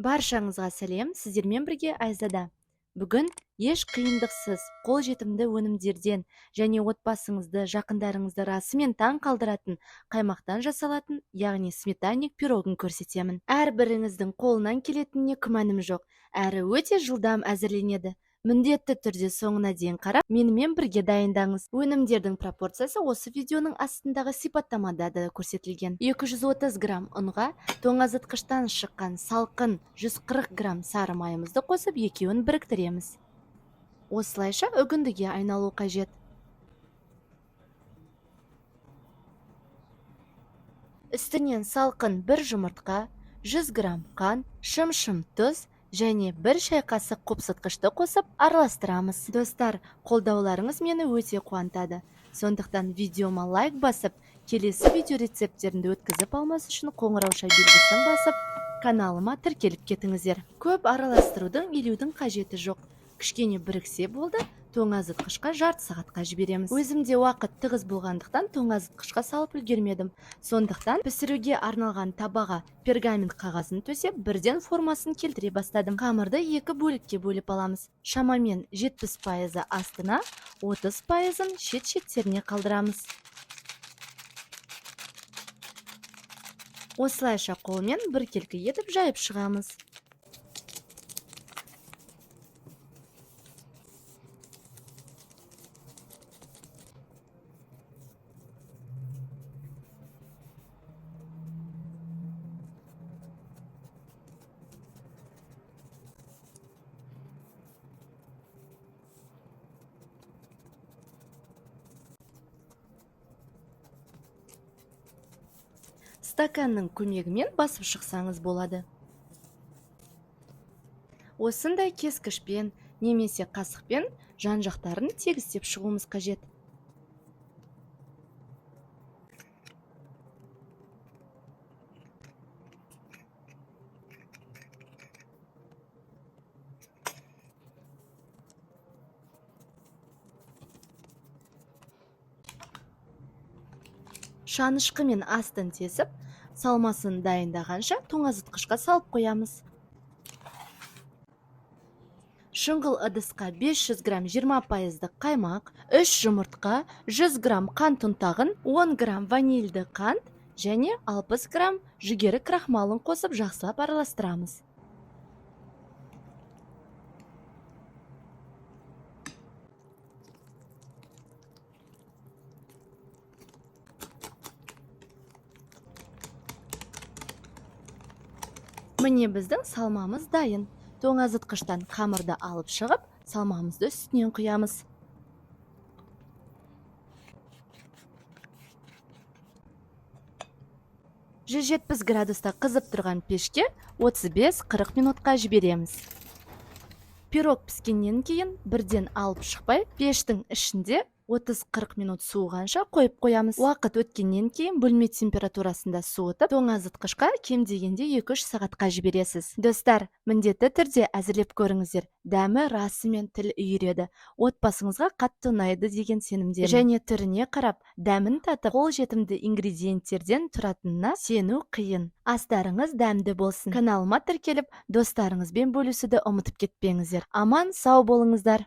Баршаңызға сәлем, сіздермен бірге Айзада. Бүгін еш қиындықсыз, қолжетімді өнімдерден және отбасыңызды, жақындарыңызды расымен таң қалдыратын қаймақтан жасалатын, яғни сметанник пирогын көрсетемін. Әрбіріңіздің қолынан келетініне күмәнім жоқ, әрі өте жылдам әзірленеді. Міндетті түрде соңына дейін қарап, менімен бірге дайындаңыз. Өнімдердің пропорциясы осы видеоның астындағы сипаттамада да көрсетілген. 230 грамм ұнға тоңазытқыштан шыққан салқын 140 грамм сары майымызды қосып, екеуін біріктіреміз. Осылайша үгіндіге айналу қажет. Үстінен салқын бір жұмыртқа, 100 грамм қант, шым-шым тұз және бір шай қасық қопсытқышты қосып араластырамыз. Достар, қолдауларыңыз мені өте қуантады. Сондықтан видеома лайк басып, келесі видео рецепттерімді өткізіп алмас үшін қоңырауша белгісін басып, каналыма тіркеліп кетіңіздер. Көп араластырудың, илеудің қажеті жоқ. Кішкене біріксе болды, тоңазытқышқа жарты сағатқа жібереміз. Өзімде уақыт тығыз болғандықтан тоңазытқышқа салып үлгермедім. Сондықтан пісіруге арналған табаға пергамент қағазын төсеп, бірден формасын келтіре бастадым. Қамырды екі бөлікке бөліп аламыз. Шамамен 70% астына, 30% шет-шеттеріне қалдырамыз. Осылайша қолмен біркелкі етіп жайып шығамыз. Стаканның көмегімен басып шықсаңыз болады. Осындай кескішпен немесе қасықпен жан-жақтарын тегістеп шығуымыз қажет. Шанышқымен астын тесіп, салмасын дайындағанша тоңазытқышқа салып қоямыз. Шұңғыл ыдысқа 500 грамм 20% қаймақ, 3 жұмыртқа, 100 грамм қант ұнтағын, 10 грамм ванильді қант және 60 грамм жүгері крахмалын қосып жақсылап араластырамыз. Міне біздің салмамыз дайын. Тоңазытқыштан қамырды алып шығып, салмамызды үстінен құямыз. 170 градуста қызып тұрған пешке 35-40 минутқа жібереміз. Пирог піскеннен кейін бірден алып шықпай, пештің ішінде 30-40 минут суығанша қойып қоямыз. Уақыт өткеннен кейін бөлме температурасында суытып, тоңазытқышқа кем дегенде 2-3 сағатқа жібересіз. Достар, міндетті түрде әзірлеп көріңіздер. Дәмі расымен тіл үйіреді. Отбасыңызға қатты ұнайды деген сенімдемін. Және түріне қарап, дәмін татып, қолжетімді ингредиенттерден тұратынына сену қиын. Астарыңыз дәмді болсын. Каналыма тіркеліп, достарыңызбен бөлісуді ұмытып кетпеңіздер. Аман сау болыңыздар.